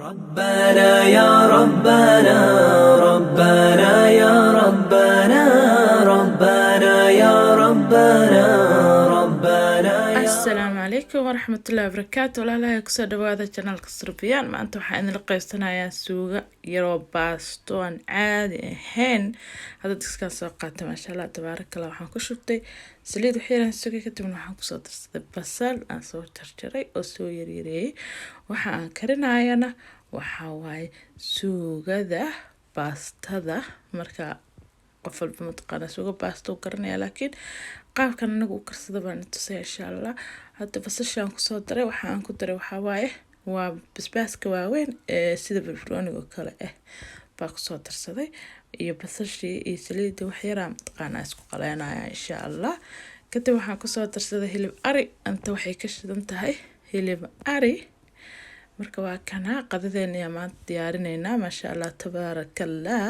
ربنا يا ربنا ربنا يا ربنا ربنا يا ربنا ربنا يا Asalaamu calaykum waraxmatullahi wabarakaatu. Walaalahay, kusoo dhawaada channelka Surbiyaan. Maanta waxaa idinla qaybsanayaa suuga yaroo baasto aan caadi ahayn. Hadda diskaan soo qaatay, maasha Allah tabaarakallah. Waxaan ku shubtay saliid waxyaraan sugay, kadibna waxaan kusoo darsaday basal aan soo jarjaray oo soo yaryareeyay. Waxa aan karinayana waxaa waaye suugada baastada. Marka qof walba mataqaana suuga baasta u garanaya, laakiin qaabkan anagu u karsada baan tusaya, insha Allah. Hadda basashaan kusoo daray. Waxa aan ku daray waxaa waaye waa basbaaska waaweyn ee sida barbarooniga oo kale ah baa kusoo darsaday, iyo basashii iyo saliidda waxyaraa mataqaana isku qaleynaya, insha Allah. Kadib waxaan kusoo darsaday hilib ari. Anta waxay ka shidan tahay hilib ari. Marka waa kanaa qadadeena ayaa maanta diyaarineynaa, maasha Allah tabaarakallah.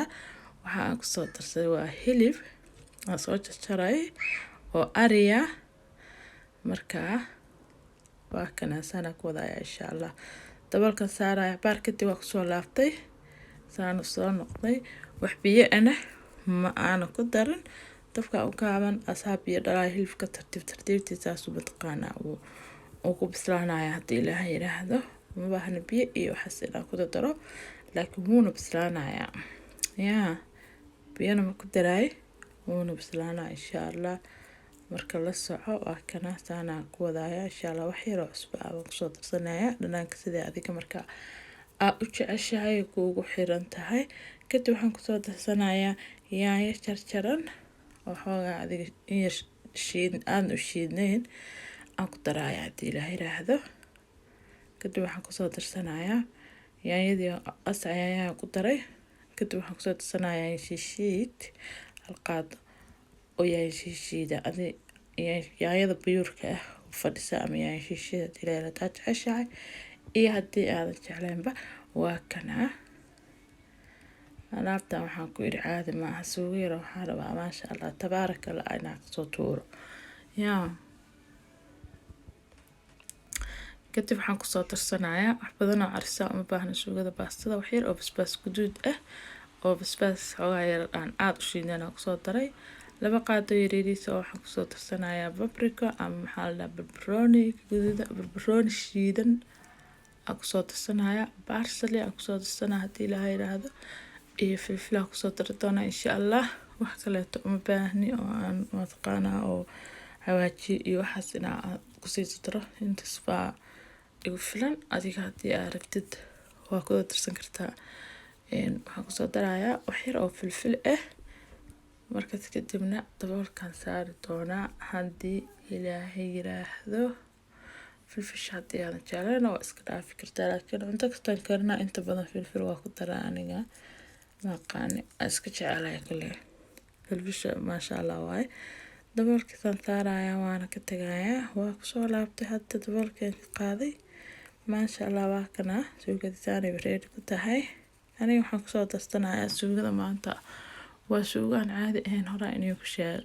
Waxa aan kusoo darsaday waa hilib aan soo jarjaray oo ariya. Markaa waa kanaa saana ku wadaya, insha Allah. Daboolkan saaraya baar, kadib waa kusoo laabtay, saanu soo noqday. Wax biyo ana ma aana ku darin, dabka u gaaban asaa biyo dhalaya hilibka. Tartiib tartiibtiisaasu mataqaanaa uu ku bislaanaya haddii Ilaaha yiraahdo. Ma baahna biyo iyo waxaas inaan ku dardaro, laakiin wuuna bislaanayaa. Yaa biyana ma ku daraay, wuuna bislaanaya, insha Allah. Marka la soco, waa kana saanaa ku wadaya, insha Allah. Wax yaroo cusbo ah baan kusoo darsanaya, dhanaanka sidai adiga marka aa u jeceshahay kuugu xiran tahay. Kadib waxaan kusoo darsanayaa yaanyo jarjaran oo xoogaa adiga inyar shiid aan u shiidnayn aan ku daraya haddii Ilaah yiraahdo. Kadib waxaan kusoo darsanayaa yaanyadii qasca yaanyaha ku daray. Kadib waxaan kusoo darsanayaa yaanyo shiishiid, hal qaado oo yaanyo shiishiida, adi yaanyada buyuurka ah fadhisa ama yaanyo shiishiid haddii Ilaah hadaa jeceshahay iyo haddii aadan jeclaynba. Waa kanaa alaabtan. Waxaan ku idhi caadi maaha suugo yar. Waxaan rabaa, maasha Allah tabaaraka Allah, inaan kasoo tuuro yaa. Kadib waxaan kusoo darsanayaa wax badan oo carisa uma baahna suugada baastada. Wax yar oo basbaas guduud ah oo basbaas xoogaa yar aan aada u shiidan aan kusoo daray, laba qaado yaryariisa oo waxaan kusoo darsanayaa paprika ama maxaa la dhahaa barbarooni guduuda, barbarooni shiidan aan kusoo darsanayaa, parsley aan kusoo darsanaya haddii Ilaaha yiraahdo, iyo filfil aan kusoo dari doonaa, insha Allah. Wax kaleeto uma baahni oo aan mataqaanaa oo xawaaji iyo waxaas inaa kusii daro, intaas baa igu filan. Adiga haddii aad rabtid waa ku darsan kartaa. Waxaan kusoo darayaa wax yar oo filfil ah. Markaas kadibna daboolkan saari doonaa haddii Ilaahay yiraahdo. Filfisha haddii aadan jeclayn waa iska dhaafi kartaa, laakiin cunto kastaan karinaa inta badan filfil waa ku daraa aniga. Maaqaani, waa iska jecelahay kale filfisha, maasha Allah waaye. Daboolkiisaan saarayaa waana ka tegayaa. Waa kusoo laabtay hadda, daboolkan ka qaaday, maasha Allah. Waa kana suugadiisaanay ready ku tahay. Aniga waxaan kusoo darsanayaa suugada maanta waa suugo aan caadi ahayn, horaa inay ku sheego.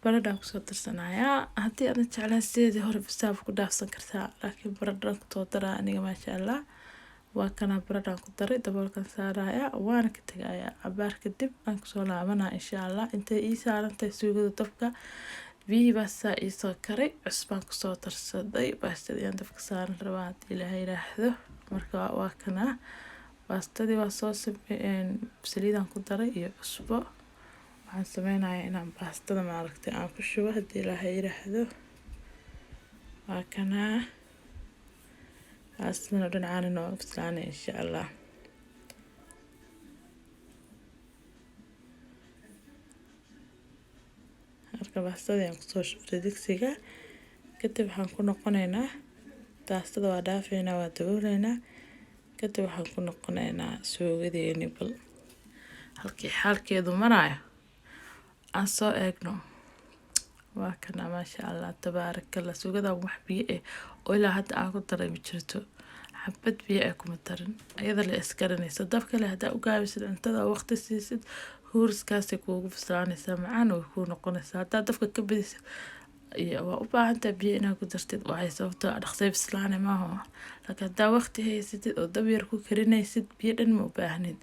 Baradhaan kusoo darsanayaa. Haddii aadan jeclaan sideedii hore bisaab ku dhaafsan kartaa, laakiin baradhaan kusoo daraa aniga, maasha Allah. Waa kana baradhaan ku daray, daboolkan saaraya waana ka tegayaa. Cabaar kadib aan kusoo laabanaa, insha Allah. Intay ii saarantahay suugada dabka, biyihii baastaa iisoo karay, cusbaan kusoo darsaday. Baastadii aan dabka saaran rabaa haddii Ilaahay yiraahdo. Marka waa kana baastadii, waa soo saliidaan ku daray iyo cusbo. Waxaan sameynayaa inaan baastada maaragtay aan ku shubo haddii Ilaahay yiraahdo. Waa kanaa baastadana dhinacaana nooga bislaanay, insha Allah. Marka baastadii aan kusoo shubtay digsiga, kadib waxaan ku noqoneynaa baastada, waa dhaafeynaa, waa dabooleynaa. Kadib waxaan ku noqoneynaa suugadeeni, bal halkii xaalkeedu maraayo aan soo eegno. Waa kana, maasha Allah tabaarakallah. Suugadan wax biyo ah oo ilaa hadda aan ku daray ma jirto, xabad biyo ah kuma darin. Iyada la iskarinaysa dabka leh haddaa u gaabisid cuntada oo waqti siisid, huuriskaasay kuugu bislaanaysaa, macaan way kuu noqonaysaa. Haddaa dabka ka badisid Iyo waa u baahantahay biyo inaad ku dartid, waayo sababtoo ah dhaqsay bislaane maaha. Laakiin haddaa waqti haysatid oo dab yar ku karinaysid, biyo dhan ma u baahnid,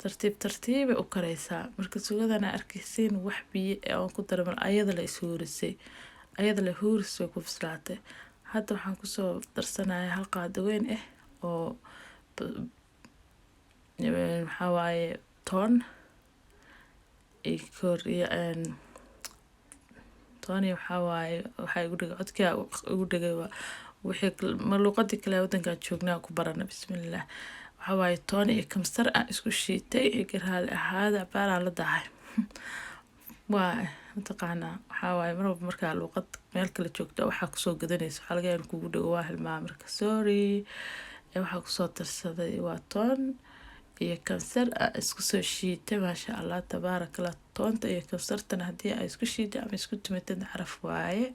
tartiib tartiibay u karaysaa. Marka suugadana arkaysiin wax biyo aan ku daray mal, ayada la ishuurisay, ayada la huuris way ku bislaatay. Hadda waxaan kusoo darsanayaa hal qaado weyn ah oo maxaa waaye, toon iyo kor iyo toon iyo waxaa waaye, waxaa igu dhigay codkii igu dhigay, waa wixii ma luuqadii kale wadankaan joognaa ku barana. Bismillah, waxaa waaye toon iyo kamsar aan isku shiitay. Iga raali ahaada, cabaaraan la dahay. Waa mataqaanaa, waxaa waaye mar walba markaa luuqad meel kale joogto waxaa kusoo gadanaysa, waxaa laga yaabaa in kugu dhago, waa hilmaa. Marka sorry. Waxaa kusoo darsaday waa toon iyo kamsar aa isku soo shiitay. Maasha Allah, tabaaraka Allah. Toonta iyo kamsartana haddii aa isku shiitay ama isku tumatid, caraf waaye.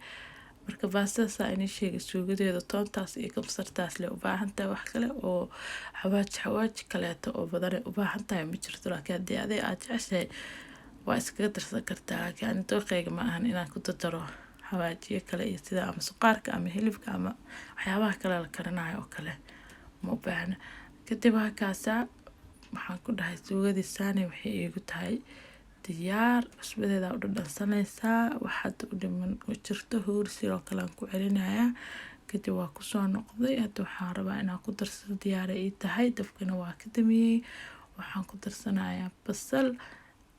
Marka baastada saa inii sheegay, suugadeeda toontaas iyo kamsartaas le u baahan tahay. Wax kale oo xawaaji xawaaji kaleeto oo badan ay u baahan tahay ma jirto. Laakiin haddii adiga aad jeceshahay, waa iskaga darsan kartaa. Laakiin ani dooqeyga ma ahan inaan ku dardaro xawaajiyo kale iyo sida ama suqaarka ama hilibka ama waxyaabaha kale la karinayo oo kale, ma u baahna. Kadib halkaasaa waxaan ku dhahay suugadii saani waxay iigu tahay diyaar. Cusbadeeda u dhadhansanaysaa, wax hadda u dhiman oo jirto, huursi oo kale aan ku celinayaa. Kadib waa kusoo noqday. Hadda waxaan rabaa inaan ku darsado, diyaara ii tahay, dabkana waa ka damiyey. Waxaan ku darsanayaa basal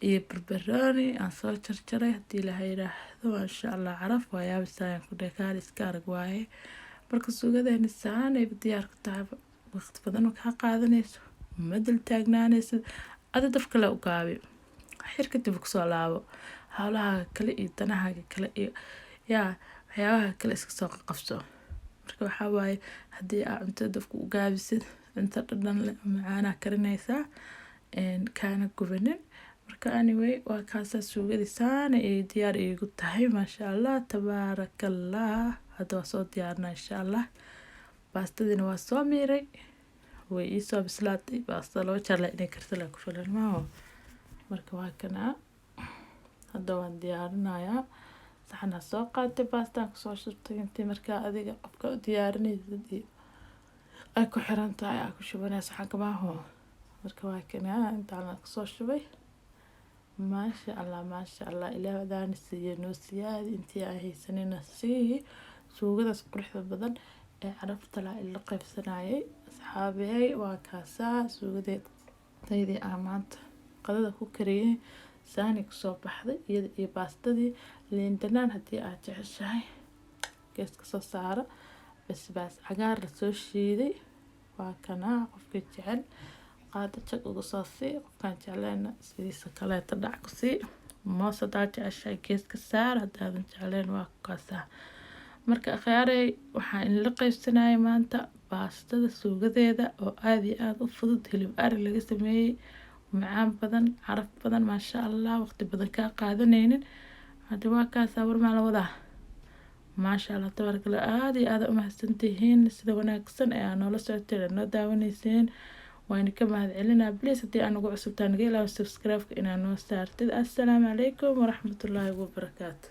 iyo barbarooni aan soo jarjaray. Haddii Ilaahay yiraahdo, maasha Allah, caraf waa yaabisayaan ku dhahay, kaal iska arag waaye. Marka suugadeeni saanayba diyaar ku tahay, waqti badan oo kaa qaadanayso ma dul taagnaanaysid. Ada dab kale u gaabi, xir, kadib kusoo laabo howlahaaga kale iyo danahaaga kale iyo yaa waxyaabaha kale iska soo qabso. Marka waxaa waaye haddii aa cuntada dabka u gaabisid, cunto dhadhan leh oo macaanaa karinaysaa, kaana gubanin. Marka anyway, waa kaasaa suugadii saana ay diyaar iigu tahay. Maasha Allah, tabaarakallah. Hadda waa soo diyaarinaa insha Allah. Baastadiina waa soo miiray, way iisoo bislaatay. Baastada laba jeer la inay karta la ku filan maaho. Marka waa kanaa, hadda waan diyaarinayaa. Saxanaa soo qaatay, baastaan kusoo shubtay. Intii markaa adiga qofka u diyaarinaysid iyo ay ku xiran tahay aa ku shubanaya saxanka maaho. Marka waa kanaa, intaan kusoo shubay. Maasha Allah, maasha Allah. Ilaah adaana siiye, noo siyaadi, intii aan haysanina sii. Suugadaas quruxda badan ee carafta laa ila qaybsanayay, asxaabey. Waa kaasaa suugadeed taydii aan maanta qadada ku kariyay, saani kusoo baxday, iyada iyo baastadii. Liin dhanaan haddii aad jeceshahay gees kasoo saaro, basbaas cagaar lasoo shiiday waa kanaa. Qofka jecel qaado jag uga soo sii, qofkaan jecleyna sidiisa kaleeta dhac ku sii. Moos haddaad jeceshahay gees ka saar, haddaadan jecleyn waa kaasaa. Marka akhyarey, waxaa inla qaybsanaya maanta baastada suugadeeda oo aada iyo aada u fudud, hilib ari laga sameeyey, macaan badan, caraf badan, maasha Allah, waqti badan kaa qaadanaynin. Hadda waa kaasaa, war maa la wadaa. Maasha Allah, tabaaraka Allah. Aada iyo aada umahadsantihiin sida wanaagsan ee aa noola socoteen ee noo daawanayseen, wayna ka mahad celinaa. Please, haddii aan ugu cusubtaa, naga ilaawo subscribe-ka inaa noo saartid. Assalaamu calaykum waraxmatullaahi wabarakaatu.